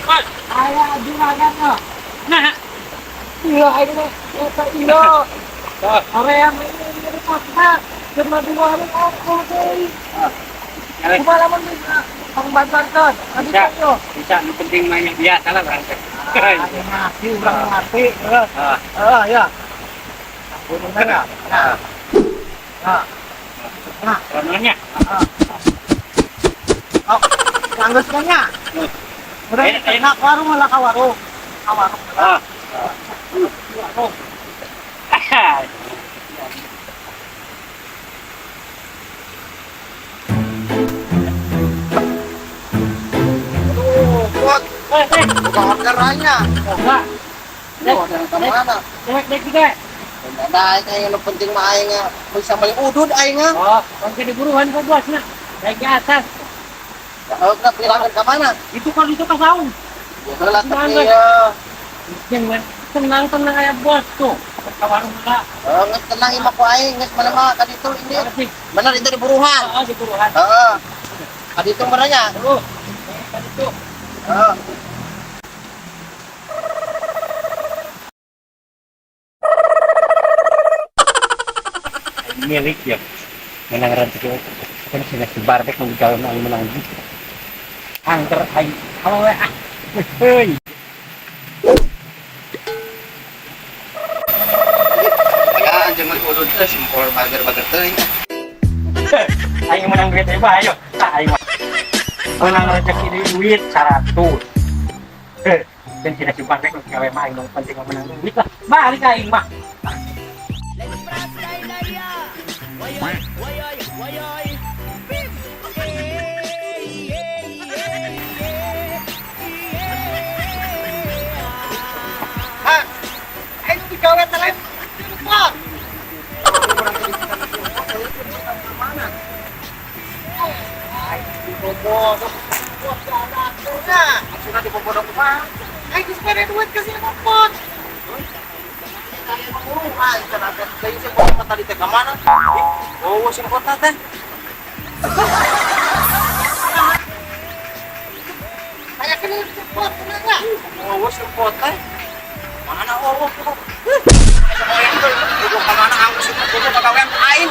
Bos. Aya juragan mah. Nah. Iya, aing mah eta iya. Area ini di kota, cuma di warung aku deui. Kumaha lamun bisa pangbantuan tadi Bisa. Yo. Bisa, nu penting mah nya biasa lah urang teh. Ah, ngerti, urang ngerti. Heeh. Ah. Heeh, ya. Gunungnya ya. Nah. Nah. Nah, Rononnya. oh, langgus nya. Udah, Eh, eh. enak warung lah ka warung. Ka warung lah. Ah. Warung. Aduh, Bot. Eh, eh. Buka orderannya. Oh, enggak. Lu ada yang kemana? Dek, dek juga. Ada aing yang penting mah aing bisa beli udud aing. Oh, bangke diburuan kok bos nah. Naik ke atas. Oh, kenapa bilangin ke mana? Itu kalau itu ke saung. Ya lah, tapi ya. Yang tenang tenang kayak bos tuh. Ke warung lah. Oh, nges tenang imah ku aing, nges mana mah kaditu ini. Bener itu di buruhan. Oh, di buruhan. Heeh. Kaditu merenya. Terus. Kaditu. Heeh. Milik ya. Menang rezeki. Kan sih si Barbek mau gawe mau menang. Angker aing. Awewe ah. Hei. Ya, anjing mah udud teh simpol bager-bager teuing. Aing menang duit aja ayo. Aing mah. Menang rezeki duit 100. Dan tidak si Barbek mau gawe mah aing penting menang duit lah. Balik aing mah. Hah? Aing digawe teh lain. Pak. Maksudna dibobodo kumaha? Aing geus mere duit ke si Popon. Aya buruhan cenah teh deui si Popon tadi teh ka mana? Oh, si Popon teh. Aya kena si Popon nya. Oh, si Popon teh. Mana oh, oh. Aya moyang teh kudu ka mana anggus si Popon kagawean aing.